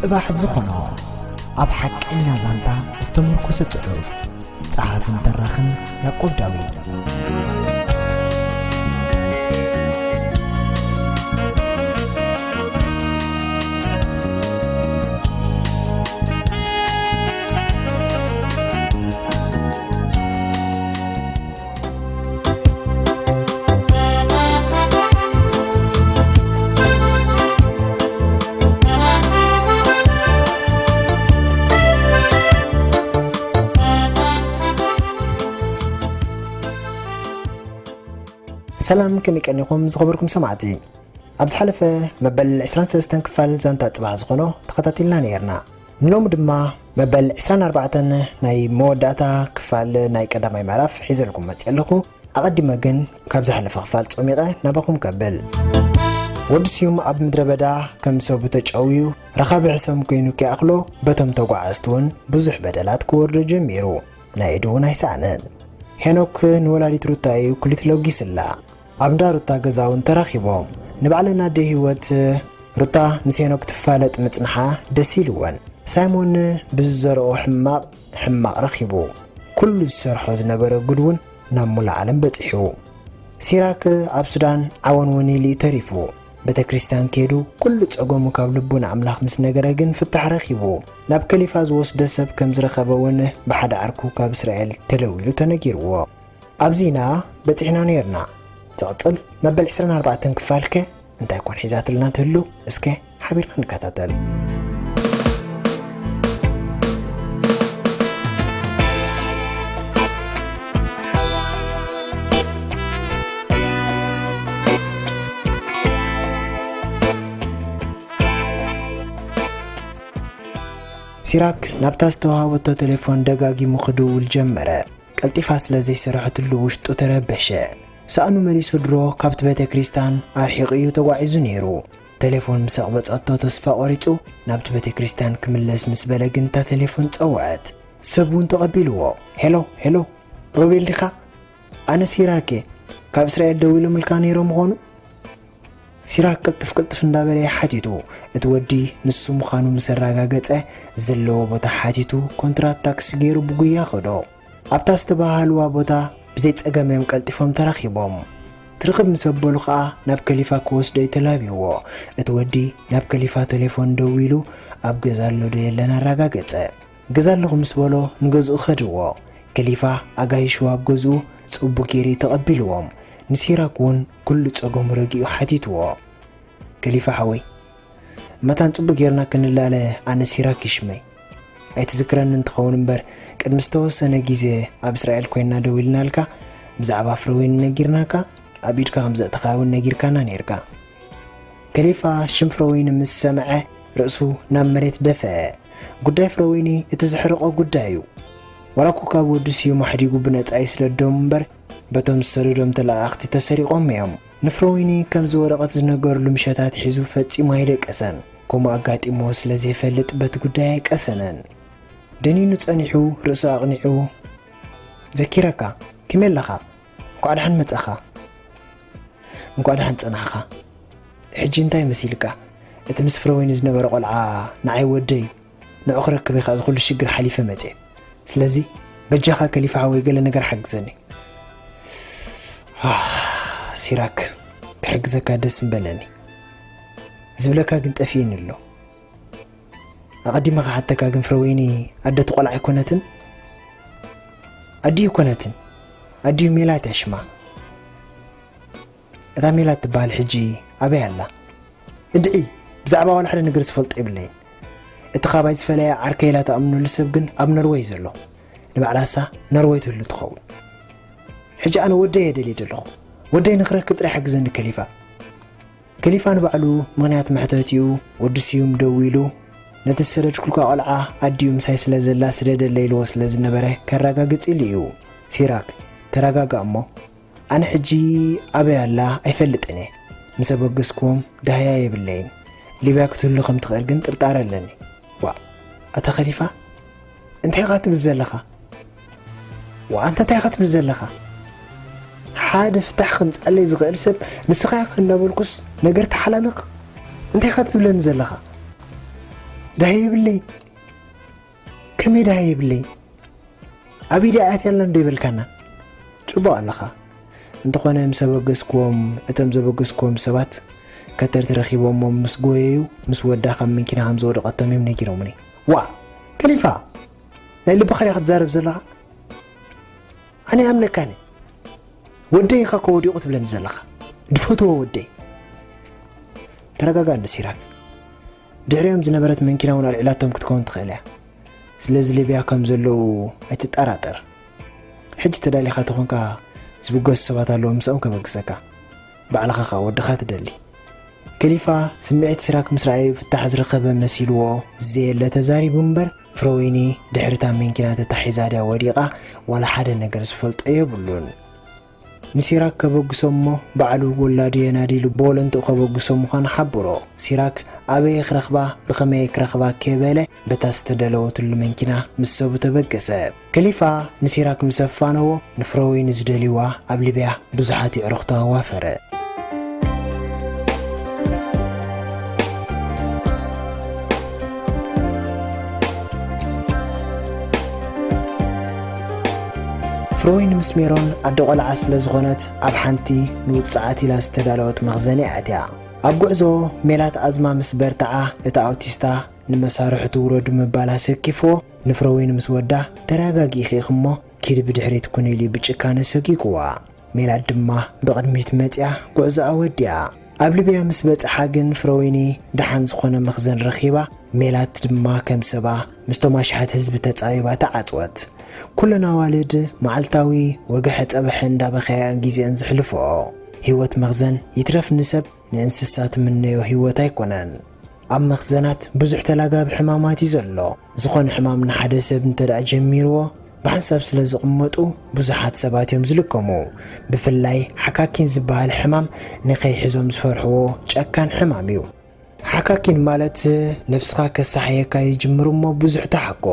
ጽባሕ ዝኾኖ፣ ኣብ ሓቀኛ ዛንታ ዝተመርኮሰ ጽሑፍ። ጸሓፍን ተራኽን ያዕቆብ ዳዊት። ሰላም፣ ከመይ ቀኒኹም ዝኸበርኩም ሰማዕቲ? ኣብ ዝሓለፈ መበል ዕስራን ሰለስተን ክፋል ዛንታ ጽባሕ ዝኾኖ ተኸታቲልና ነይርና። ንሎሚ ድማ መበል ዕስራን ኣርባዕተን ናይ መወዳእታ ክፋል ናይ ቀዳማይ ምዕራፍ ሒዘልኩም መጽእ ኣለኹ። ኣቐዲመ ግን ካብ ዝሓለፈ ክፋል ጸሚቐ ናባኹም ከብል። ወዲ ስዩም ኣብ ምድረ በዳ ከም ሰቡ ተጨውዩ ረኻቢ ሕሰም ኮይኑ ኪኣኽሎ በቶም ተጓዓዝቲ እውን ብዙሕ በደላት ክወርዶ ጀሚሩ። ናይ ኢዱ እውን ኣይሰኣነን። ሄኖክ ንወላዲት ሩታ እዩ ክሊት ለጊስላ። ኣብ እንዳ ሩታ ገዛ እውን ተራኺቦም። ንባዕለን ኣደ ህይወት ሩታ ምስ ሄኖክ ትፋለጥ ምጽንሓ ደስ ኢልወን። ሳይሞን ብዝዘረኦ ሕማቕ ሕማቕ ረኺቡ። ኩሉ ዝሰርሖ ዝነበረ ጉድ እውን ናብ ሙሉእ ዓለም በጺሑ። ሲራክ ኣብ ሱዳን ዓወን እውን ኢሉ እዩ ተሪፉ። ቤተ ክርስቲያን ከይዱ ኩሉ ጸገሙ ካብ ልቡ ንኣምላኽ ምስ ነገረ ግን ፍታሕ ረኺቡ። ናብ ከሊፋ ዝወስዶ ሰብ ከም ዝረኸበ እውን ብሓደ ዓርኩ ካብ እስራኤል ተደዊሉ ተነጊርዎ። ኣብዚና በጺሕና ነይርና። ትቕጽል መበል ዕስራን ኣርባዕተን ክፋልከ እንታይ ኮን ሒዛትልና ትህሉ? እስከ ሓቢርና ንከታተል። ሲራክ ናብታ ዝተዋሃበቶ ቴሌፎን ደጋጊሙ ክድውል ጀመረ። ቀልጢፋ ስለ ዘይሰርሐትሉ ውሽጡ ተረበሸ። ሳእኑ መሊሱ ድሮ ካብቲ ቤተ ክርስቲያን ኣርሒቑ እዩ ተጓዒዙ ነይሩ። ቴሌፎን ምስ ኣቕበጸቶ ተስፋ ቆሪጹ ናብቲ ቤተ ክርስቲያን ክምለስ ምስ በለ ግን እታ ቴሌፎን ጸውዐት። ሰብ እውን ተቐቢልዎ። ሄሎ፣ ሄሎ፣ ሮቤል ዲኻ? ኣነ ሲራክ እየ። ካብ እስራኤል ደዊሎምልካ ነይሮም ምኾኑ? ሲራክ ቅልጥፍ ቅልጥፍ እንዳበለ እዩ ሓቲቱ። እቲ ወዲ ንሱ ምዃኑ ምስ ኣረጋገጸ፣ ዘለዎ ቦታ ሓቲቱ ኮንትራት ታክሲ ገይሩ ብጉያ ከዶ። ኣብታ ዝተባሃልዋ ቦታ ብዘይ ጸገም እዮም ቀልጢፎም ተራኺቦም። ትርኽብ ምስ ኣበሉ ኸኣ ናብ ከሊፋ ክወስዶ እዩ ተላብይዎ። እቲ ወዲ ናብ ከሊፋ ቴሌፎን ደዊሉ ኣብ ገዛ ኣሎ ዶ የለን ኣረጋገጸ። ገዛ ኣለኹ ምስ በሎ ንገዝኡ ከድዎ። ከሊፋ ኣጋይሽዎ ኣብ ገዝኡ ጽቡቕ ገይሩ እዩ ተቐቢልዎም። ንሲራክ እውን ኩሉ ጸገሙ ረጊኡ ሓቲትዎ። ከሊፋ ሓወይ፣ መታን ጽቡቕ ጌርና ክንላለ ኣነ ሲራክ ይሽመይ። ኣይትዝክረኒ እንትኸውን እምበር፣ ቅድሚ ዝተወሰነ ግዜ ኣብ እስራኤል ኮይንና ደዊልናልካ፣ ብዛዕባ ፍረወይኒ ነጊርናካ፣ ኣብ ኢድካ ከም ዘእተኻያ እውን ነጊርካና ነይርካ። ከሊፋ ሽም ፍረወይኒ ምስ ሰምዐ ርእሱ ናብ መሬት ደፍአ። ጉዳይ ፍረወይኒ እቲ ዘሕርቖ ጉዳይ እዩ። ዋላ እኮ ካብ ወዲ ስዩም ኣሕዲጉ ብነጻ ይስደዶም እምበር፣ በቶም ዝሰደዶም ተለኣኣኽቲ ተሰሪቖም እዮም። ንፍረወይኒ ከምዚ ወረቐት ዝነገረሉ ምሸታት ሒዙ ፈጺሙ ኣይደቀሰን። ከምኡ ኣጋጢምዎ ስለ ዘይፈልጥ በቲ ጉዳይ ኣይቀሰነን። ደኒኑ ጸኒሑ ርእሱ ኣቕኒዑ፣ "ዘኪረካ፣ ከመይ ኣለኻ? እንኳዕ ደሓን መጻኻ?" "እንኳዕ ደሓን ጸናሕኻ። ሕጂ እንታይ መሲልካ? እቲ ምስ ፍረወይኒ ዝነበረ ቆልዓ ንዓይ ወደይ እዩ። ንዑ ክረክብ ኢኻ እዚ ኩሉ ሽግር ሓሊፈ መጽየ። ስለዚ በጃኻ ከሊፋ ሓወይ ገለ ነገር ሓግዘኒ።" "ኣህ፣ ሲራክ፣ ክሕግዘካ ደስ ምበለኒ። ዝብለካ ግን ጠፊእኒ ኣሎ። ኣቐዲመ ክሓተካ ግን ፍረወይኒ ኣደ እቲ ቆልዓ ኣይኮነትን?" "ኣዲኡ ኣይኮነትን። ኣዲኡ ሜላት እያ ሽማ። እታ ሜላት ትበሃል ሕጂ ኣበይ ኣላ?" "እንድዒ፣ ብዛዕባ ዋላ ሓደ ነገር ዝፈልጦ የብለይን። እቲ ካባይ ዝፈለየ ዓርከይ ኢላ ትኣምነሉ ሰብ ግን ኣብ ኖርወይ እዩ ዘሎ። ንባዕላሳ ኖርወይ ትህሉ ትኸውን። ሕጂ ኣነ ወደይ እየ ደልየ ዘለኹ። ወደይ ንኽረክብ ጥራይ ሓግዘኒ ከሊፋ።" ከሊፋ ንባዕሉ ምኽንያት መሕተቲኡ ወዲ ስዩም ደዊሉ፣ ነቲ ዝሰደድኩልካ ቆልዓ ኣዲኡ ምሳይ ስለ ዘላ ስደደለይ ኢልዎ ስለ ዝነበረ ከረጋግጽ ኢሉ እዩ። "ሲራክ፣ ተረጋጋእ እሞ፣ ኣነ ሕጂ ኣበይ ኣላ ኣይፈልጥን እየ። ምስ ኣበገስክዎም ዳህያ የብለይን። ሊብያ ክትህሉ ከም ትኽእል ግን ጥርጣረ ኣለኒ።" "ዋእ፣ ኣታ ከሊፋ፣ እንታይ ኢኻ ትብል ዘለኻ? ዋእ፣ ኣንታ እንታይ ኢኻ ትብል ዘለኻ? ሓደ ፍታሕ ከምጽኣለይ ዝኽእል ሰብ ንስኻ ኢኻ እናበልኩስ ነገር ተሓላልኽ? እንታይ ኢኻ ትብለኒ ዘለኻ?" ዳሃይ የብለይ። ከመይ ዳሃይ የብለይ? ኣብ ኢዳ ኣትያላ እንዶ ይበልካና? ጽቡቕ ኣለኻ። እንተኾነ ምስ ኣበገስክዎም፣ እቶም ዘበገስክዎም ሰባት ከተርቲ ረኺቦሞም ምስ ጎየዩ፣ ምስ ወዳ ካብ መኪና ከም ዝወደቐቶም እዮም ነጊሮምኒ። ዋ! ከሊፋ! ናይ ልብኻ ዲኻ ትዛረብ ዘለኻ? ኣነ ይኣምነካኒ። ወደይ ኢኻ እኮ ወዲቑ ትብለኒ ዘለኻ። ድፈትዎ ወደይ። ተረጋጋ እንዶ ሲራክ። ድሕሪኦም ዝነበረት መንኪና እውን ኣልዒላቶም ክትከውን ትኽእል እያ። ስለዚ ሊብያ ከም ዘለዉ ኣይትጠራጠር። ሕጂ ተዳሊኻ ተኾንካ ዝብገሱ ሰባት ኣለዉ፣ ምስኦም ከበግሰካ። ባዕልኻ ኸኣ ወድኻ ትደሊ። ከሊፋ ስምዒት ሲራክ ምስ ረኣዩ ፍታሕ ዝረኸበ መሲልዎ ዘየለ ተዛሪቡ እምበር፣ ፍሮዊኒ ድሕሪታ መንኪና ተታሒዛ ድያ ወዲቓ ዋላ ሓደ ነገር ዝፈልጦ የብሉን። ንሲራክ ከበግሶ እሞ ባዕሉ ወላዱ የናዲ ኢሉ ብወለንትኡ ከበግሶ ምዃኑ ሓብሮ። ሲራክ ኣበየ ክረኽባ ብኸመየ ክረኽባ ከይበለ በታ ዝተደለወትሉ መንኪና ምስ ሰቡ ተበገሰ። ከሊፋ ንሲራክ ምስ ኣፋነዎ ንፍሮዊኒ ዝደልይዋ ኣብ ሊብያ ብዙሓት የዕሩኽቱ ኣዋፈረ። ፍሮይን ምስ ሜሮን ኣደ ቆልዓ ስለ ዝኾነት ኣብ ሓንቲ ንውጽዓት ኢላ ዝተዳለወት መኽዘን እያ ኣትያ። ኣብ ጉዕዞ ሜላት ኣዝማ ምስ በርትዓ እታ ኣውቲስታ ንመሳርሕቱ ውረዱ ምባል ኣሰኪፍዎ ንፍሮይን ምስ ወዳ ተረጋጊእኺ ኢኺ እሞ ኪዲ ብድሕሪት ኩኒ ኢሉ ብጭካነ ሰጊግዋ። ሜላት ድማ ብቕድሚት መጺኣ ጉዕዞኣ ወዲኣ። ኣብ ሊብያ ምስ በጽሓ ግን ፍሮዊኒ ደሓን ዝኾነ መኽዘን ረኺባ፣ ሜላት ድማ ከም ሰባ ምስቶም ኣሽሓት ህዝቢ ተጻቢባ ተዓጽወት። ኩለን ኣዋልድ መዓልታዊ ወግሐ ጸብሐ እንዳበኸያ ግዜአን ዘሕልፍኦ። ህይወት መኽዘን ይትረፍ ንሰብ ንእንስሳ ትምነዮ ህይወት ኣይኮነን። ኣብ መኽዘናት ብዙሕ ተላጋቢ ሕማማት እዩ ዘሎ። ዝኾነ ሕማም ንሓደ ሰብ እንተ ደኣ ጀሚርዎ፣ ብሓንሳብ ስለ ዝቕመጡ ብዙሓት ሰባት እዮም ዝልከሙ። ብፍላይ ሓካኪን ዝበሃል ሕማም ንኸይሕዞም ዝፈርሕዎ ጨካን ሕማም እዩ። ሓካኪን ማለት ነብስኻ ከሳሕየካ ይጅምር እሞ ብዙሕ ተሓኮ፣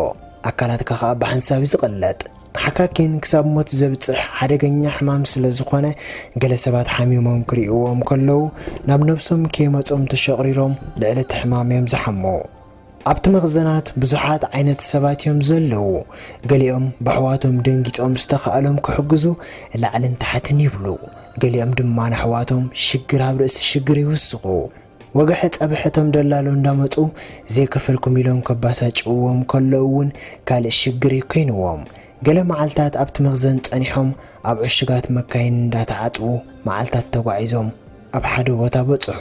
ኣካላትካ ኸኣ ብሓንሳብ እዩ ዝቕለጥ። ሓካኪን ክሳብ ሞት ዘብጽሕ ሓደገኛ ሕማም ስለ ዝኾነ፣ ገለ ሰባት ሓሚሞም ክርእይዎም ከለዉ ናብ ነብሶም ከይመጾም ተሸቕሪሮም ልዕሊ እቲ ሕማም እዮም ዝሓሙ። ኣብቲ መኽዘናት ብዙሓት ዓይነት ሰባት እዮም ዘለዉ። ገሊኦም ብኣሕዋቶም ደንጊጾም ዝተኻእሎም ክሕግዙ ላዕልን ታሕትን ይብሉ። ገሊኦም ድማ ንኣሕዋቶም ሽግር ኣብ ርእሲ ሽግር ይውስኹ። ወግሐ ጸብሐ እቶም ደላሎ እንዳመጹ ዘይከፈልኩም ኢሎም ከባሳጭውዎም ከለዉ እውን ካልእ ሽግር እዩ ኮይንዎም። ገለ መዓልታት ኣብቲ መኽዘን ጸኒሖም ኣብ ዕሹጋት መካይን እንዳተዓጽዉ መዓልታት ተጓዒዞም ኣብ ሓደ ቦታ በጽሑ።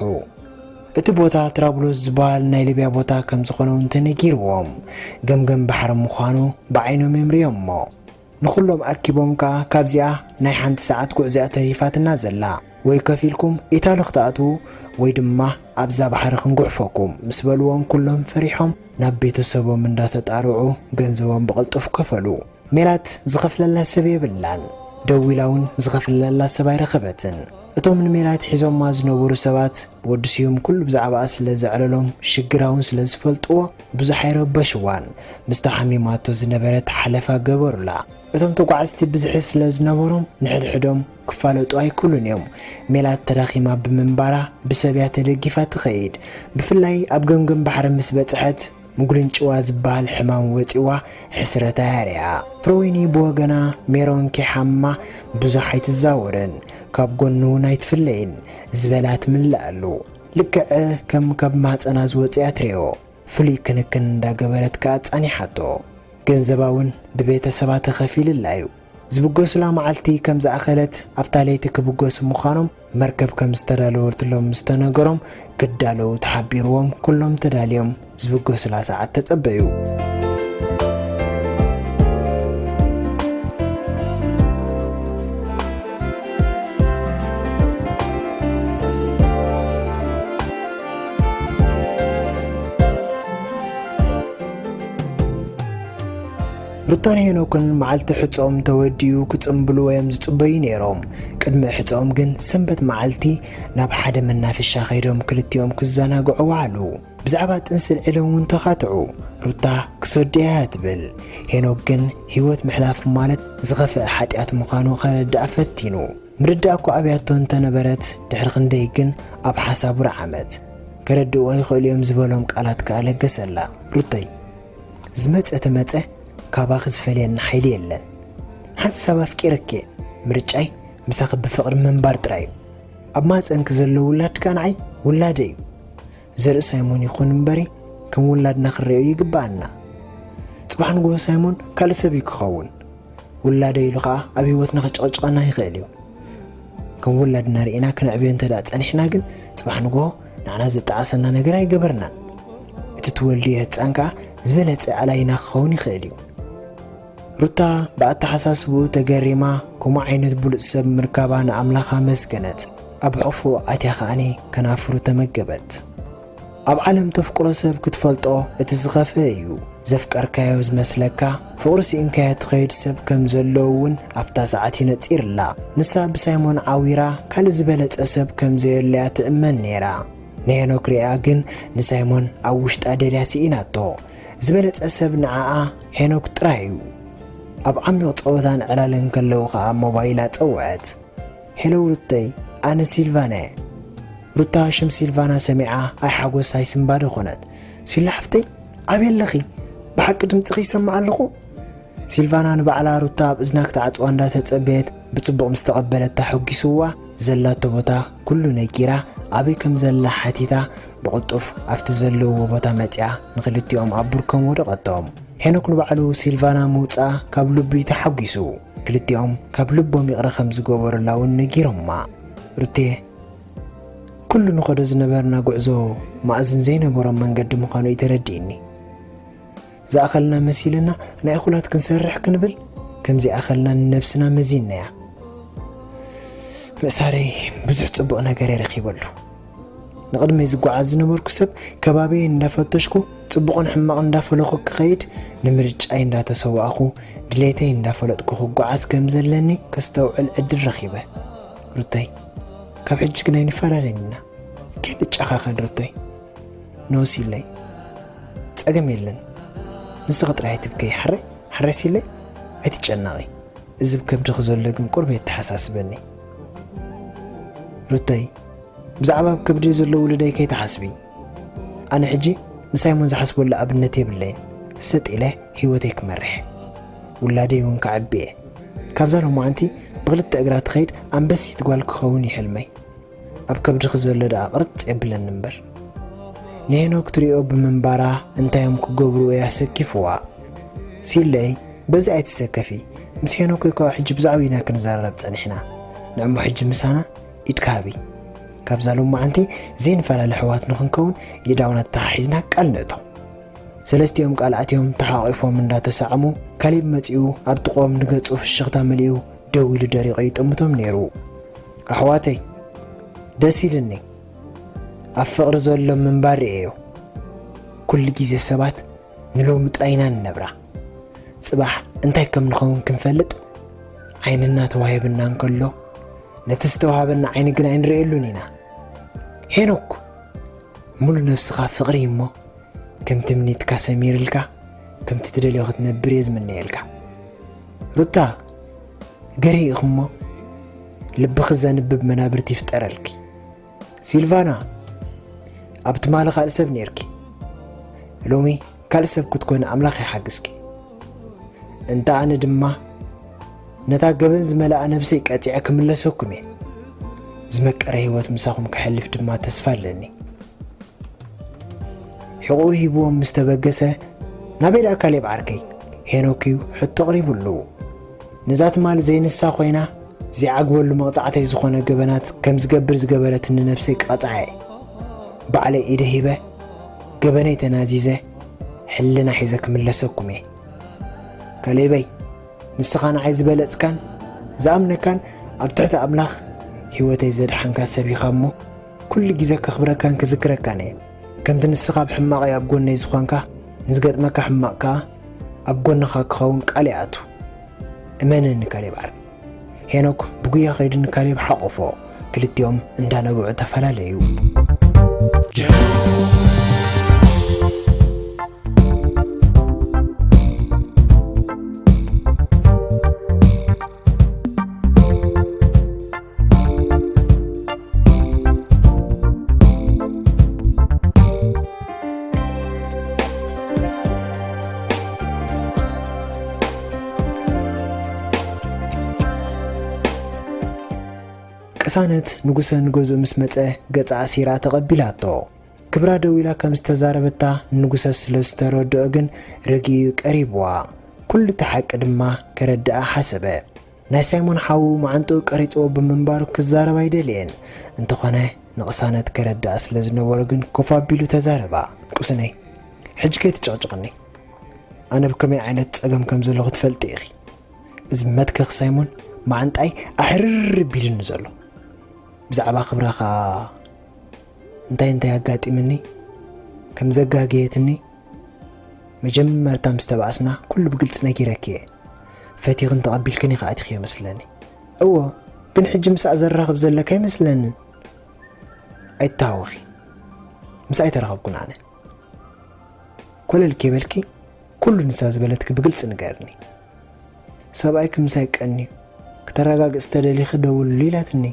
እቲ ቦታ ትራብሎስ ዝበሃል ናይ ሊብያ ቦታ ከም ዝኾነ እውን ተነጊርዎም። ገምገም ባሕሪ ምዃኑ ብዓይኖም እዮም ርእዮሞ። ንኹሎም ኣኪቦም ከኣ ካብዚኣ ናይ ሓንቲ ሰዓት ጉዕዞ እያ ተሪፋትና ዘላ። ወይ ከፊልኩም ኢታሊ ክትኣትዉ ወይ ድማ ኣብዛ ባሕሪ ክንጉሕፈኩም ምስ በልዎም ኩሎም ፈሪሖም ናብ ቤተሰቦም እንዳተጣርዑ ገንዘቦም ብቕልጡፍ ከፈሉ። ሜላት ዝኸፍለላ ሰብ የብላን። ደዊላ እውን ዝኸፍለላ ሰብ ኣይረኸበትን። እቶም ንሜላት ሒዞማ ዝነበሩ ሰባት ወዲ ስዩም ኩሉ ብዛዕባኣ ስለ ዘዕለሎም ሽግራ እውን ስለ ዝፈልጥዎ ብዙሕ ኣይረበሽዋን። ምስታ ሓሚማቶ ዝነበረት ሓለፋ ገበሩላ። እቶም ተጓዓዝቲ ብዝሒ ስለ ዝነበሮም ንሕድሕዶም ክፋለጡ ኣይክእሉን እዮም። ሜላት ተዳኺማ ብምንባራ ብሰብ እያ ተደጊፋ ትኸይድ። ብፍላይ ኣብ ገምገም ባሕሪ ምስ በጽሐት ምጉልንጭዋ ዝበሃል ሕማም ወጺዋ ሕስረታ የርእያ። ፍሮዊኒ ብወገና ሜሮን ከይሓማ ብዙሕ ኣይትዛወርን፣ ካብ ጎኑ እውን ኣይትፍለይን ዝበላ ትምልኣሉ። ልክዕ ከም ካብ ማህጸና ዝወጽእ እያ ትርእዮ። ፍሉይ ክንክን እንዳገበረት ከኣ ጻኒሓቶ። ገንዘባ እውን ብቤተሰባ ተኸፊልላ እዩ። ዝብገሱላ መዓልቲ ከም ዝኣኸለት ኣብታ ለይቲ ክብገሱ ምዃኖም መርከብ ከም ዝተዳለወትሎም ዝተነገሮም ክዳለዉ ተሓቢርዎም ኩሎም ተዳልዮም ዝብገሱላ ሰዓት ተጸበዩ። ሩታን ሄኖክን መዓልቲ ሕጾኦም ተወዲኡ ክጽምብልዎ እዮም ዝጽበዩ ነይሮም። ቅድሚ ሕጾኦም ግን ሰንበት መዓልቲ ናብ ሓደ መናፈሻ ከይዶም ክልቲኦም ክዘናግዑ ወዓሉ። ብዛዕባ ጥንሲ ኣልዒሎም እውን ተኻትዑ። ሩታ ክሰዶ እያ ትብል። ሄኖክ ግን ህይወት ምሕላፍ ማለት ዝኸፍአ ሓጢኣት ምዃኑ ከረድኣ ፈቲኑ። ምርዳእ እኳ ኣብያቶ እንተነበረት ድሕሪ ክንደይ ግን ኣብ ሓሳቡ ረዓመት። ከረድእዎ ይኽእሉ እዮም ዝበሎም ቃላት ከኣ ለገሰላ። ሩተይ፣ ዝመጸ ተመጸ፣ ካባኺ ዝፈልየኒ ሓይሊ የለን። ሓንሳብ ኣፍቂረኪ እየ። ምርጫይ ምሳኺ ብፍቕሪ ምንባር ጥራይ እዩ። ኣብ ማህጸንኪ ዘሎ ውላድ ከኣ ንዓይ ውላደይ እዩ። ዘርኢ ሳይሞን ይኹን እምበሪ፣ ከም ውላድና ክንርእዮ ይግብኣና። ጽባሕ ንግሆ ሳይሞን ካልእ ሰብ እዩ ክኸውን። ውላደይ ኢሉ ኸኣ ኣብ ህይወትና ክጭቕጭቐና ይኽእል እዩ። ከም ውላድና ርኢና ክነዕብዮ እንተ ደኣ ጸኒሕና ግን፣ ጽባሕ ንግሆ ንዓና ዘጠዓሰና ነገር ኣይገበርናን። እቲ ትወልድዮ ህጻን ከኣ ዝበለጸ ኣላይና ክኸውን ይኽእል እዩ። ሩታ ብኣተሓሳስብኡ ተገሪማ፣ ከምኡ ዓይነት ብሉጽ ሰብ ምርካባ ንኣምላኽ ኣመስገነት። ኣብ ሕቑፉ ኣትያ ከኣኒ ከናፍሩ ተመገበት። ኣብ ዓለም ተፍቅሮ ሰብ ክትፈልጦ እቲ ዝኸፍአ እዩ። ዘፍቀርካዮ ዝመስለካ፣ ፍቕሪ ስኢንካዮ ትኸይድ ሰብ ከም ዘሎ እውን ኣብታ ሰዓት እዩ ነጺርላ። ንሳ ብሳይሞን ዓዊራ ካልእ ዝበለጸ ሰብ ከም ዘየለያ ትእመን ነይራ። ንሄኖክ ሪኣ ግን ንሳይሞን ኣብ ውሽጣ ደልያ ስኢናቶ። ዝበለጸ ሰብ ንዓኣ ሄኖክ ጥራይ እዩ። ኣብ ዓሚቕ ጸወታን ዕላልን ከለዉ ኸኣ ሞባይላ ጸውዐት። ሄሎ ሩተይ፣ ኣነ ሲልቫና እየ። ሩታ ሽም ሲልቫና ሰሚዓ ኣይሓጎስ ኣይስንባደ ኾነት። ሲላ ሓፍተይ፣ ኣበይ ኣለኺ? ብሓቂ ድምፅኺ ይሰማዕ ኣለኹ። ሲልቫና ንባዕላ ሩታ ኣብ እዝና ክትዓጽዋ እንዳተጸበየት ብጽቡቕ ምስ ተቐበለታ፣ ሕጒስዋ፣ ዘላቶ ቦታ ኩሉ ነጊራ፣ ኣበይ ከም ዘላ ሓቲታ፣ ብቕልጡፍ ኣብቲ ዘለውዎ ቦታ መጺኣ ንኽልቲኦም ኣብ ብርኮም ወደቐቶም። ሄኖክ ንባዕሉ ሲልቫና ምውጻኣ ካብ ልቡ እዩ ተሓጒሱ። ክልቲኦም ካብ ልቦም ይቕረ ከም ዝገበሩላ እውን ነጊሮማ። ሩቴ፣ ኩሉ ንኸዶ ዝነበርና ጉዕዞ ማእዝን ዘይነበሮም መንገዲ ምዃኑ እዩ ተረዲእኒ። ዝኣኸልና መሲልና ናይ እኹላት ክንሰርሕ ክንብል፣ ከም ዘይኣኸልና ንነብስና መዚንናያ። ምእሳረይ ብዙሕ ጽቡቕ ነገር እየ ረኺበሉ። ንቕድመይ ዝጓዓዝ ዝነበርኩ ሰብ ከባቢየይ እንዳፈተሽኩ፣ ጽቡቕን ሕማቕን እንዳፈለኹ ክኸይድ፣ ንምርጫይ እንዳተሰዋእኹ፣ ድሌተይ እንዳፈለጥኩ ክጓዓዝ ከም ዘለኒ ከስተውዕል ዕድል ረኺበ። ሩተይ፣ ካብ ሕጂ ግን ኣይንፈላለን ኢና። ከይንጨኻኸን ሩተይ። ኖ ሲለይ፣ ጸገም የለን። ንስኺ ጥራይ ኣይትብከይ፣ ሓረይ? ሓረይ ሲለይ፣ ኣይትጨነቒ። እዚ ብከብድኺ ዘሎ ግን ቁሩብ የተሓሳስበኒ። ሩተይ፣ ብዛዕባ ኣብ ከብደይ ዘሎ ውሉደይ ከይትሓስቢ። ኣነ ሕጂ ንሳይሞን ዝሓስበሉ ኣብነት የብለይን። ሰጥ ኢለ ህይወተይ ክመርሕ፣ ውላደይ እውን ከዕቢ እየ። ካብዛ ሎማዓንቲ ብኽልተ እግራ ትኸይድ ኣንበሲት ጓል ክኸውን እዩ ሕልመይ። ኣብ ከብድኺ ዘሎ ደኣ ቅርጽ የብለኒ እምበር። ንሄኖክ ትሪኦ ብምንባራ እንታይ እዮም ክገብሩ እያ ሰኪፍዋ። ሲለይ፣ በዚ ኣይትሰከፊ። ምስ ሄኖክ እኮ ሕጂ ብዛዕባ ኢና ክንዘራረብ ጸኒሕና። ንዕሞ ሕጂ ምሳና ኢድካ ሃቢ። ካብዛ ሎማዓንቲ ዘይንፈላለ ኣሕዋት ንኽንከውን ኢዳውና ተተሓሒዝና ቃል ንእቶ። ሰለስቲኦም ቃል ኣትዮም ተሓቒፎም እንዳተሳዕሙ፣ ካሌብ መጺኡ ኣብ ጥቕኦም ንገጹ ፍሽኽታ መሊኡ ደው ኢሉ ደሪቑ ይጥምቶም ነይሩ። ኣሕዋተይ፣ ደስ ኢልኒ። ኣብ ፍቕሪ ዘሎ ምንባር ርእየዮ። ኩሉ ግዜ ሰባት ንሎሚ ጥራይ ኢና ንነብራ። ጽባሕ እንታይ ከም ንኸውን ክንፈልጥ ዓይንና ተዋሂብና እንከሎ፣ ነቲ ዝተዋህበና ዓይኒ ግን ኣይንርእየሉን ኢና። ሄኖክ፣ ሙሉ ነብስኻ ፍቕሪ እሞ፣ ከም ትምኒትካ ሰሚርልካ፣ ከምቲ ትደልዮ ክትነብር እየ ዝምነየልካ። ሩታ፣ ገርሂ ኢኺ እሞ፣ ልብኺ ዘንብብ መናብርቲ ይፍጠረልኪ። ሲልቫና፣ ኣብ ትማሊ ካልእ ሰብ ኔርኪ፣ ሎሚ ካልእ ሰብ ክትኮኒ ኣምላኽ ይሓግዝኪ። እንተ ኣነ ድማ ነታ ገበን ዝመልኣ ነብሰይ ቀጺዐ ክምለሰኩም እየ። ዝመቀረ ህይወት ምሳኹም ከሕልፍ ድማ ተስፋ ኣለኒ። ሕቖኡ ሂብዎም ምስ ተበገሰ፣ ናበይ ደኣ ካሌብ ዓርከይ? ሄኖክ እዩ ሕቶ ኣቕሪቡሉ። ነዛ ትማሊ ዘይንሳ ኮይና፣ ዘይዓግበሉ መቕጻዕተይ ዝኾነ ገበናት ከም ዝገብር ዝገበረትኒ ነብሰይ ክቐጽዓ እየ። ባዕለይ ኢደ ሂበ፣ ገበነይ ተናዚዘ፣ ሕልና ሒዘ ክምለሰኩም እየ። ካሌበይ፣ ንስኻ ንዓይ ዝበለጽካን ዝኣምነካን ኣብ ትሕቲ ኣምላኽ ህይወተይ ዘድሓንካ ሰብ ኢኻ እሞ፣ ኩሉ ግዜ ከኽብረካን ክዝክረካን እየ። ከምቲ ንስኻ ኣብ ሕማቐይ ኣብ ጎነይ ዝኾንካ፣ ንዝገጥመካ ሕማቕ ከኣ ኣብ ጎንኻ ክኸውን ቃል ይኣቱ። እመነኒ ካሌብ ዓር። ሄኖክ ብጉያ ከይዱ ንካሌብ ሓቖፎ። ክልቲኦም እንዳነብዑ ተፈላለዩ። ሳነት ንጉሰ ንገዝኡ ምስ መጸ ገጻ ኣሲራ ተቐቢላቶ። ክብራ ደው ኢላ ከም ዝተዛረበታ ንጉሰ ስለ ዝተረድኦ ግን ረጊኡ ቀሪብዋ። ኩሉ እቲ ሓቂ ድማ ከረድኣ ሓሰበ። ናይ ሳይሞን ሓዉ መዓንጥኡ ቀሪጽዎ ብምንባሩ ክዛረብ ኣይደልየን። እንተኾነ ንቕሳነት ከረድኣ ስለ ዝነበሮ ግን ኮፍ ኣቢሉ ተዛረባ። ቁስነይ፣ ሕጂ ከይትጨቕጭቕኒ። ኣነ ብከመይ ዓይነት ጸገም ከም ዘለኹ ትፈልጢ ኢኺ። እዚ መትከኽ ሳይሞን መዓንጣይ ኣሕርር ቢልኒ ዘሎ። ብዛዕባ ክብራ ኸኣ እንታይ እንታይ ኣጋጢምኒ ከም ዘጋገየትኒ መጀመርታ ምስ ተባእስና ኩሉ ብግልጺ ነጊረኪ እየ። ፈቲኽን ተቐቢልክን ኢኻ ኣቲኽዮ መስለኒ። እወ፣ ግን ሕጂ ምስኣ ዘራኽብ ዘለካ ኣይመስለንን። ኣይትተሃወኺ። ምስኣ ኣይተራኸብኩን ኣነ። ኮለል ከይበልኪ ኩሉ ንሳ ዝበለትኪ ብግልጺ ንገርኒ። ሰብኣይኪ ምሳይ ቀንዩ፣ ክተረጋግጽ ተደሊኺ ደውልሉ ኢላትኒ።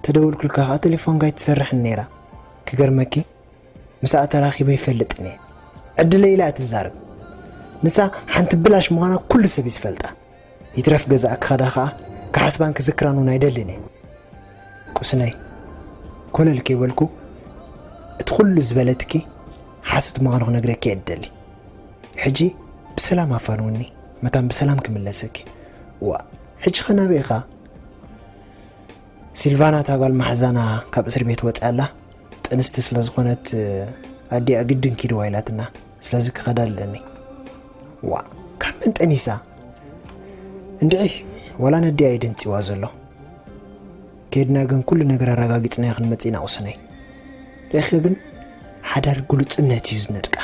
ተደውልኩልካ ከኣ ቴሌፎንካ ኣይትሰርሕን ነይራ። ክገርመኪ፣ ምስኣ ተራኺበ ይፈልጥን እየ። ዕድለይ ኢላ እያ ትዛረብ። ንሳ ሓንቲ ብላሽ ምዃና ኩሉ ሰብ እዩ ዝፈልጣ። ይትረፍ ገዛኣ ክኸዳ ኸኣ ክሓስባን ክዝክራን እውን ኣይደልን እየ። ቁስነይ፣ ኮለል ከይበልኩ እቲ ኩሉ ዝበለትኪ ሓሶት ምዃኑ ክነግረኪ እየ እደሊ። ሕጂ ብሰላም ኣፋንውኒ፣ መታን ብሰላም ክምለሰኪ። ዋ፣ ሕጂ ኸ ናበይ ኢኻ? ሲልቫና እታ ጓል መሓዛና ካብ እስር ቤት ወጽያ ኣላ። ጥንስቲ ስለ ዝኾነት ኣዲኣ ግድን ኪድዋ ኢላትና። ስለዚ ክኸዳ ኣለኒ። ዋ፣ ካብ መን ጠኒሳ? እንድዒ፣ ዋላ ነዲኣ እዩ ደንጺዋ ዘሎ። ከይድና ግን ኩሉ ነገር ኣረጋጊጽናዮ ክንመጽእ ኢና ቁስነይ። ርኢኺ ግን ሓዳር ግሉጽነት እዩ ዝነድቃ።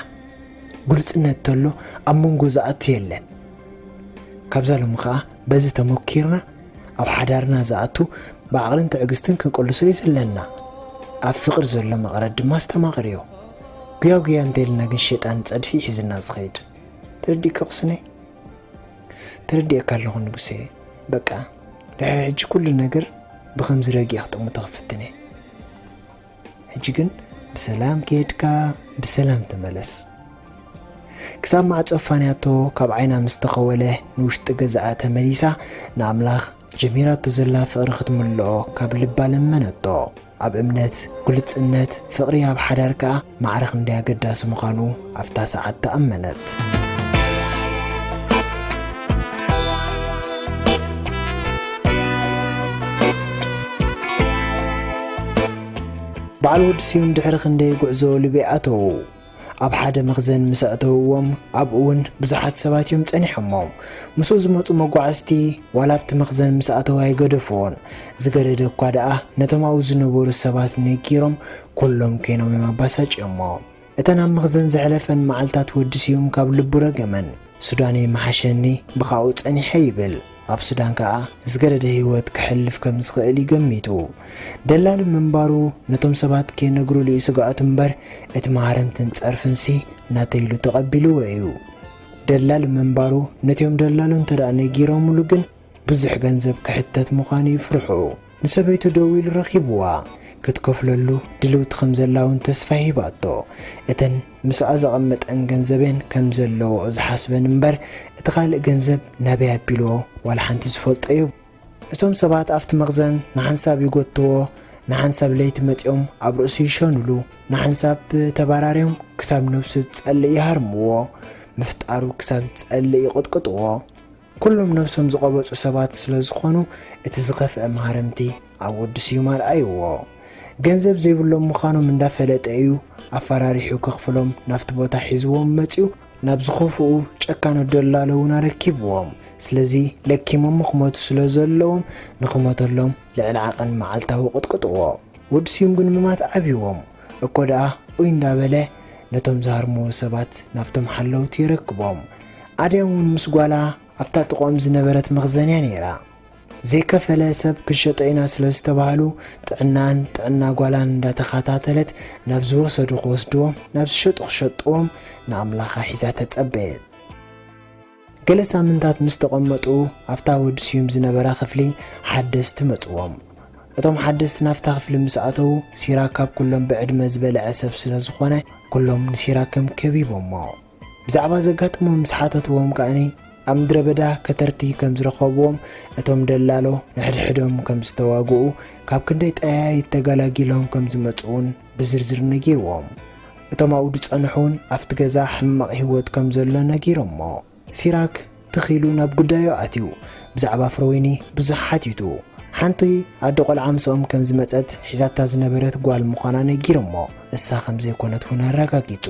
ግሉጽነት ተሎ ኣብ መንጎ ዝኣቱ የለን። ካብዛ ሎሚ ኸኣ በዚ ተመኪርና ኣብ ሓዳርና ዝኣቱ ብዓቕልን ትዕግስትን ክንቅልሶ እዩ ዘለና። ኣብ ፍቕሪ ዘሎ መቐረት ድማ ኣስተማቕርዮ። ጉያ ጉያ እንተኢልና ግን ሸይጣን ጸድፊ እዩ ሒዝና ዝኸይድ። ተረዲእኪ ቁስነይ? ተረዲኤካ ኣለኹ ንጉሰ። በቃ ድሕሪ ሕጂ ኩሉ ነገር ብኸምዚ ረጊኤ ክጥምቶ ክፍትን እየ። ሕጂ ግን ብሰላም ከይድካ ብሰላም ተመለስ። ክሳብ ማዕጾ ፋንያቶ ካብ ዓይና ምስ ተኸወለ ንውሽጢ ገዛኣ ተመሊሳ ንኣምላኽ ጀሚራቶ ዘላ ፍቕሪ ክትምልኦ ካብ ልባ ለመነቶ። ኣብ እምነት፣ ግሉጽነት፣ ፍቕሪ ኣብ ሓዳር ከኣ ማዕረ ክንደይ ኣገዳሲ ምዃኑ ኣብታ ሰዓት ተኣመነት። በዓል ወዲ ስዩም ድሕሪ ክንደይ ጉዕዞ ሊብያ ኣተዉ። ኣብ ሓደ መኽዘን ምስ ኣእተውዎም ኣብኡ እውን ብዙሓት ሰባት እዮም ጸኒሖሞም። ምስኡ ዝመጹ መጓዓዝቲ ዋላ ኣብቲ መኽዘን ምስ ኣተዉ ኣይገደፍዎን። ዝገደደ እኳ ደኣ ነቶም ኣብኡ ዝነበሩ ሰባት ነጊሮም ኩሎም ኮይኖም እዮም ኣባሳጭዮሞ። እተን ኣብ መኽዘን ዘሕለፈን መዓልታት ወዲ ስዩም ካብ ልቡ ረገመን። ሱዳነይ ምሓሸኒ፣ ብኻኡ ጸኒሐ ይብል። ኣብ ሱዳን ከኣ ዝገደደ ህይወት ከሕልፍ ከም ዝኽእል እዩ ገሚቱ። ደላሊ ምንባሩ ነቶም ሰባት ከይነግርሉ እዩ ስግኣቱ እምበር፣ እቲ ማህረምትን ጸርፍንሲ ናተይ ኢሉ ተቐቢልዎ እዩ። ደላሊ ምንባሩ ነቲኦም ደላሉ እንተ ደኣ ነጊሮምሉ ግን ብዙሕ ገንዘብ ክሕተት ምዃኑ እዩ ፍርሑ። ንሰበይቱ ደዊሉ ረኺብዋ። ክትከፍለሉ ድልውቲ ከም ዘላ እውን ተስፋ ሂባቶ። እተን ምስኣ ዘቐመጠን ገንዘብ እየን ከም ዘለዎኦ ዝሓስበን እምበር፣ እቲ ካልእ ገንዘብ ናበይ ኣቢልዎ ዋላ ሓንቲ ዝፈልጦ የብሉን። እቶም ሰባት ኣብቲ መኽዘን ንሓንሳብ ይጎትዎ፣ ንሓንሳብ ለይቲ መጺኦም ኣብ ርእሱ ይሸኑሉ፣ ንሓንሳብ ተባራርዮም ክሳብ ነብሱ ዝጸልእ ይሃርምዎ፣ ምፍጣሩ ክሳብ ዝጸልእ ይቕጥቅጥዎ። ኩሎም ነብሶም ዝቐበጹ ሰባት ስለ ዝኾኑ፣ እቲ ዝኸፍአ ማህረምቲ ኣብ ወዲ ስዩም ኣርኣይዎ። ገንዘብ ዘይብሎም ምዃኖም እንዳፈለጠ እዩ ኣፈራሪሑ ከኽፍሎም ናብቲ ቦታ ሒዝዎም መጺኡ። ናብ ዝኸፍኡ ጨካን ደላሎ እውን ኣረኪብዎም። ስለዚ ለኪሞም ክሞቱ ስለ ዘለዎም፣ ንኽሞተሎም ልዕሊ ዓቐን መዓልታዊ ቅጥቅጥዎ። ወዲ ስዩም ግን ምማት ኣብይዎም። እኮ ደኣ ኡይ እንዳበለ ነቶም ዝሃርምዎ ሰባት ናብቶም ሓለውቲ የረክቦም። ኣድያም እውን ምስ ጓላ ኣብታ ጥቕኦም ዝነበረት መኽዘንያ ነይራ። ዘይከፈለ ሰብ ክንሸጦ ኢና ስለ ዝተባህሉ፣ ጥዕናን ጥዕና ጓላን እንዳተኸታተለት ናብ ዝወሰዱ ክወስድዎም፣ ናብ ዝሸጡ ክሸጥዎም ንኣምላኻ ሒዛ ተጸበየት። ገለ ሳምንታት ምስ ተቐመጡ፣ ኣብታ ወዲ ስዩም ዝነበራ ክፍሊ ሓደስቲ መጽዎም። እቶም ሓደስቲ ናብታ ክፍሊ ምስ ኣተዉ፣ ሲራክ ካብ ኩሎም ብዕድመ ዝበለዐ ሰብ ስለ ዝኾነ፣ ኩሎም ንሲራክ ከም ከቢቦሞ። ብዛዕባ ዘጋጠሞም ምስ ሓተትዎም ከኣኒ፣ ኣብ ምድረ በዳ ከተርቲ ከም ዝረኸብዎም፣ እቶም ደላሎ ንሕድሕዶም ከም ዝተዋግኡ፣ ካብ ክንደይ ጠያይት ተገላጊሎም ከም ዝመጹ እውን ብዝርዝር ነጊርዎም። እቶም ኣብኡ ዝጸንሑ እውን ኣብቲ ገዛ ሕማቕ ህይወት ከም ዘሎ ነጊሮሞ። ሲራክ ትኽ ኢሉ ናብ ጉዳዩ ኣትዩ። ብዛዕባ ፍሮዊኒ ብዙሕ ሓቲቱ። ሓንቲ ኣዶ ቆልዓ ምስኦም ከም ዝመጸት ሒዛታ ዝነበረት ጓል ምዃና ነጊሮሞ። እሳ ከም ዘይኮነት እውን ኣረጋጊጹ።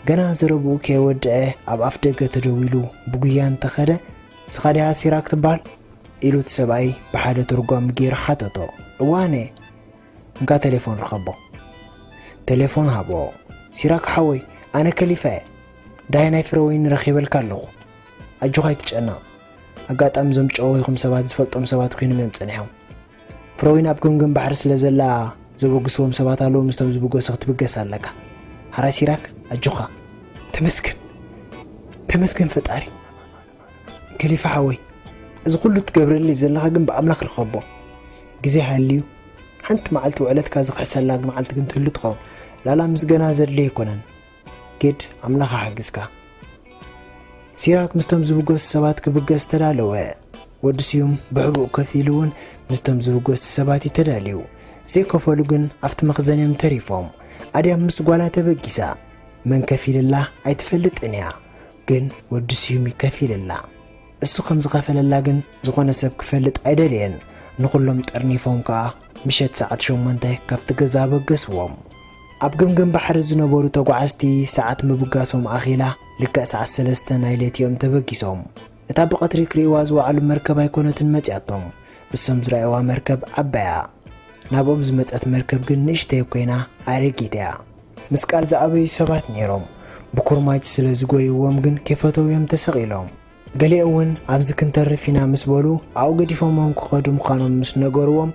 ገና ዘረብኡ ከየወድአ ኣብ ኣፍ ደገ ተደዊሉ ብጉያ እንተኸደ፣ "ስኻ ዲኻ ሲራክ ትበሃል?" ኢሉ እቲ ሰብኣይ ብሓደ ተርጓሚ ገይሩ ሓተቶ። "እዋነ፣ እንካ ቴሌፎን ርኸቦ።" ቴሌፎን ሃቦ። "ሲራክ ሓወይ፣ ኣነ ከሊፋ እየ። ዳይ ናይ ፍረወይኒ ረኺበልካ ኣለኹ። ኣጆኻ ኣይትጨነቕ። ኣጋጣሚ እዞም ጨወይኹም ሰባት ዝፈልጦም ሰባት ኮይኖም እዮም ጸኒሖም። ፍረወይኒ ኣብ ገምገም ባሕሪ ስለ ዘላ ዘበግስዎም ሰባት ኣለዉ፣ ምስቶም ዝብገሱ ክትብገስ ኣለካ። ሓራይ ሲራክ፣ ኣጆኻ።" "ተመስገን፣ ተመስገን ፈጣሪ። ከሊፋ ሓወይ፣ እዚ ኩሉ ትገብረለይ ዘለኻ ግን ብኣምላኽ ርኸቦ። ግዜ ሃልዩ፣ ሓንቲ መዓልቲ ውዕለትካ ዝኽሕሰላ መዓልቲ ግን ትህሉ ትኸውን። ላላ ምስገና ዘድልዮ ኣይኮነን። ጌድ ኣምላኽ ሓግዝካ።" ሲራክ ምስቶም ዝብገሱ ሰባት ክብገስ ተዳለወ። ወዲ ስዩም ብሕቡእ ከፊሉ እውን ምስቶም ዝብገሱ ሰባት እዩ ተዳልዩ። ዘይከፈሉ ግን ኣብቲ መኽዘን እዮም ተሪፎም። ኣድያም ምስ ጓላ ተበጊሳ። መን ከፊልላ ኣይትፈልጥን እያ፣ ግን ወዲ ስዩም እዩ ከፊልላ። እሱ ከም ዝኸፈለላ ግን ዝኾነ ሰብ ክፈልጥ ኣይደለየን። ንኹሎም ጠርኒፎም ከኣ ምሸት ሰዓት ሸሞንተ ካብቲ ገዛ ኣበገስዎም። ኣብ ገምገም ባሕሪ ዝነበሩ ተጓዓዝቲ ሰዓት ምብጋሶም ኣኺላ ልክዕ ሰዓት ሰለስተ ናይ ለይቲ እዮም ተበጊሶም። እታ ብቐትሪ ክርእይዋ ዝወዓሉ መርከብ ኣይኮነትን መጺኣቶም። እሶም ዝረኣይዋ መርከብ ዓባያ። ናብኦም ዝመጸት መርከብ ግን ንእሽተይ ኮይና ኣረጊት እያ። ምስ ቃል ዝኣበዩ ሰባት ነይሮም። ብኩርማጅ ስለ ዝጎይዎም ግን ከይፈተው እዮም ተሰቒሎም። ገሊኦም እውን ኣብዚ ክንተርፍ ኢና ምስ በሉ ኣብኡ ገዲፎሞም ክኸዱ ምዃኖም ምስ ነገርዎም፣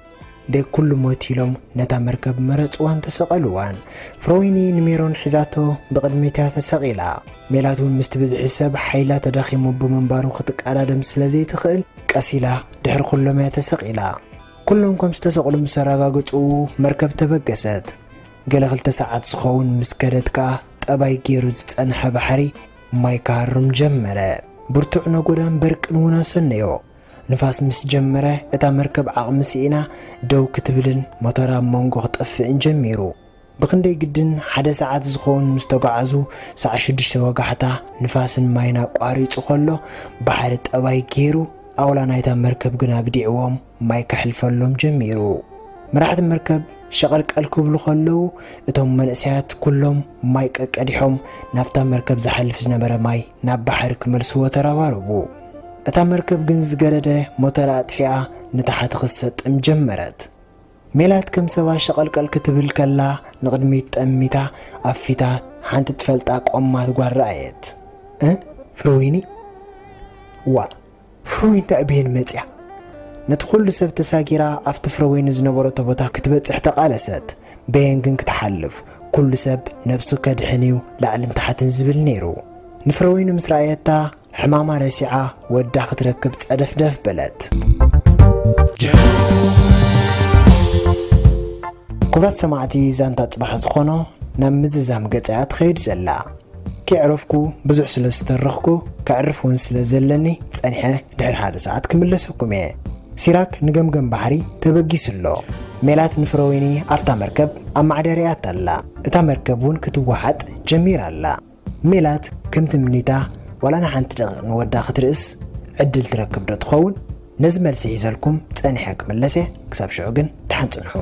ደይ ኩሉ ሞት ኢሎም ነታ መርከብ መረጽዋን ተሰቐልዋን። ፍሮዊኒ ንሜሮን ሒዛቶ ብቕድሚት እያ ተሰቒላ። ሜላት እውን ምስቲ ብዝሒ ሰብ ሓይላ ተዳኺሙ ብምንባሩ ክትቀዳደም ስለ ዘይትኽእል ቀስ ኢላ ድሕሪ ኩሎም እያ ተሰቒላ። ኩሎም ከም ዝተሰቕሉ ምስ ኣረጋገጹ መርከብ ተበገሰት። ገለ ክልተ ሰዓት ዝኸውን ምስ ከደት ከኣ ጠባይ ገይሩ ዝጸንሐ ባሕሪ ማይ ክሃርም ጀመረ። ብርቱዕ ነጎዳን በርቅን እውን ኣሰነዮ። ንፋስ ምስ ጀመረ እታ መርከብ ዓቕሚ ስኢና ደው ክትብልን ሞተራ ኣብ መንጎ ክጠፍእን ጀሚሩ። ብኽንደይ ግድን ሓደ ሰዓት ዝኸውን ምስ ተጓዓዙ፣ ሰዓት ሽዱሽተ ወጋሕታ ንፋስን ማይን ኣቋሪጹ ከሎ፣ ባሕሪ ጠባይ ገይሩ፣ ኣውላ ናይታ መርከብ ግን ኣግዲዕዎም ማይ ከሕልፈሎም ጀሚሩ። መራሕቲ መርከብ ሸቐልቀል ክብሉ ከለዉ፣ እቶም መንእሰያት ኩሎም ማይ ቀቀዲሖም ናብታ መርከብ ዝሓልፍ ዝነበረ ማይ ናብ ባሕሪ ክመልስዎ ተረባረቡ። እታ መርከብ ግን ዝገደደ ሞተራ ኣጥፊኣ ንታሕቲ ክትሰጥም ጀመረት። ሜላት ከም ሰባ ሸቐልቀል ክትብል ከላ ንቕድሚት ጠሚታ ኣፊታ ሓንቲ ትፈልጣ ቆማት ጓል ረኣየት። "እ? ፍረወይኒ? ዋእ፣ ፍረወይኒ ኣበየን መጽያ?" ነቲ ኩሉ ሰብ ተሳጊራ ኣብቲ ፍረወይኒ ዝነበረቶ ቦታ ክትበጽሕ ተቓለሰት። በየን ግን ክትሓልፍ፣ ኩሉ ሰብ ነብሱ ከድሕን እዩ ላዕልን ታሕትን ዝብል ነይሩ። ንፍረወይኒ ምስ ረኣየታ ሕማማ ረሲዓ ወዳ ክትረክብ ጸደፍደፍ በለት። ክቡራት ሰማዕቲ፣ ዛንታ ጽባሕ ዝኾኖ ናብ ምዝዛም ገጻ እያ ትኸይድ ዘላ። ከየዕረፍኩ ብዙሕ ስለ ዝተረኽኩ፣ ከዕርፍ እውን ስለ ዘለኒ፣ ጸኒሐ ድሕሪ ሓደ ሰዓት ክምለሰኩም እየ። ሲራክ ንገምገም ባሕሪ ተበጊሱ ኣሎ። ሜላት ንፍረወይኒ ኣብታ መርከብ ኣማዕደሪያታ ኣላ። እታ መርከብ እውን ክትወሓጥ ጀሚራ ኣላ። ሜላት ከም ትምኒታ ዋላ ንሓንቲ ደቂቕ ንወዳ ክትርእስ ዕድል ትረክብ ዶ ትኸውን? ነዚ መልሲ ሒዘልኩም ጸኒሐ ክምለስ እየ። ክሳብ ሽዑ ግን ደሓን ጽንሑ።